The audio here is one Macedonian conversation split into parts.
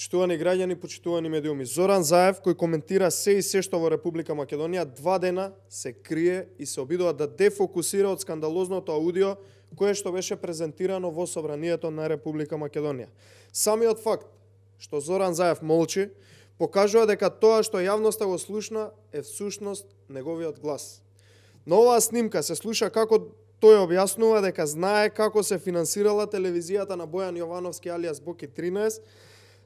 Почитувани граѓани, почитувани медиуми, Зоран Заев, кој коментира се и се што во Република Македонија, 2 дена се крие и се обидува да дефокусира од скандалозното аудио кое што беше презентирано во Собранието на Република Македонија. Самиот факт што Зоран Заев молчи, покажува дека тоа што јавноста го слушна е всушност неговиот глас. На оваа снимка се слуша како тој објаснува дека знае како се финансирала телевизијата на Бојан Јовановски алијас Боки 13,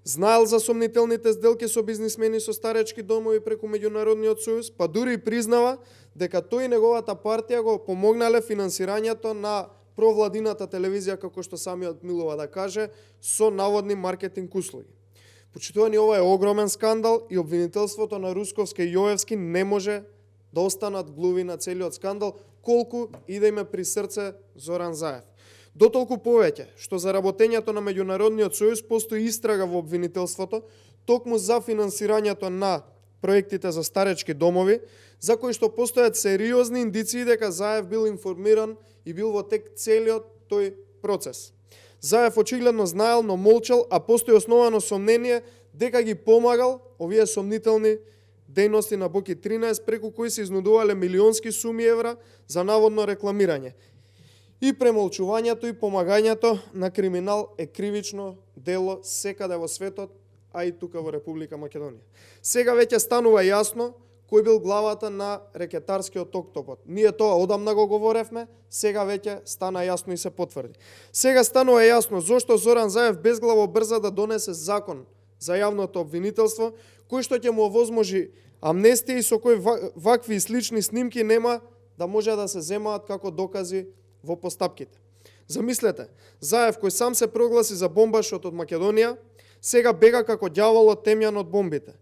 знаел за сомнителните сделки со бизнисмени со старечки домови преку Меѓународниот сојуз, па дури и признава дека тој и неговата партија го помогнале финансирањето на провладината телевизија, како што самиот милува да каже, со наводни маркетинг услуги. Почитувани, ова е огромен скандал и обвинителството на Русковски и Јоевски не може да останат глуви на целиот скандал, колку и да име при срце Зоран Заев. Дотолку повеќе, што за работењето на Меѓународниот сојуз постои истрага во обвинителството, токму за финансирањето на проектите за старечки домови, за кои што постојат сериозни индиции дека Заев бил информиран и бил во тек целиот тој процес. Заев очигледно знаел, но молчал, а постои основано сомнение дека ги помагал овие сомнителни дејности на Боки 13, преку кои се изнудувале милионски суми евра за наводно рекламирање. И премолчувањето и помагањето на криминал е кривично дело секаде во светот, а и тука во Република Македонија. Сега веќе станува јасно кој бил главата на рекетарскиот октопод. Ние тоа одамна го говоревме, сега веќе стана јасно и се потврди. Сега станува јасно зошто Зоран Заев безглаво брза да донесе закон за јавното обвинителство, кој што ќе му овозможи амнестија и со кој вакви и слични снимки нема да може да се земаат како докази во постапките. Замислете, Заев кој сам се прогласи за бомбашот од Македонија, сега бега како ѓаволот темјан од бомбите.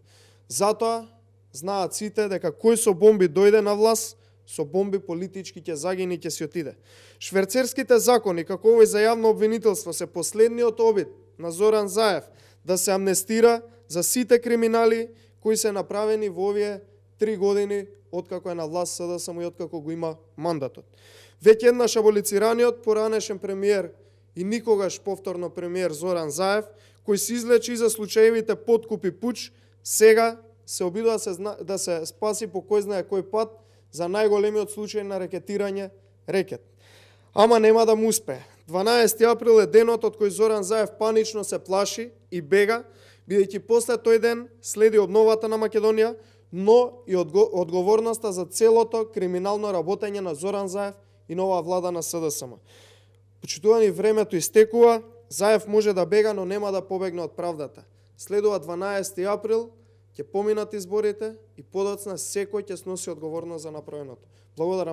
Затоа знаат сите дека кој со бомби дојде на власт, со бомби политички ќе загини, ќе си отиде. Шверцерските закони, како овој за јавно обвинителство, се последниот обид на Зоран Заев да се амнестира за сите криминали кои се направени во овие 3 години откако е на власт СДСМ и откако го има мандатот. Веќе еднаш аболицираниот поранешен премиер и никогаш повторно премиер Зоран Заев, кој се излечи за случаевите подкупи пуч, сега се обидува да се спаси по кој знае кој пат за најголемиот случај на рекетирање рекет. Ама нема да му успее. 12 април е денот од кој Зоран Заев панично се плаши и бега, бидејќи после тој ден следи обновата на Македонија, но и одговорноста за целото криминално работење на Зоран Заев и нова влада на СДСМ. Почитувани, времето истекува, Заев може да бега, но нема да побегне од правдата. Следува 12 април, ќе поминат изборите и подоцна секој ќе сноси одговорност за направеното. Благодарам.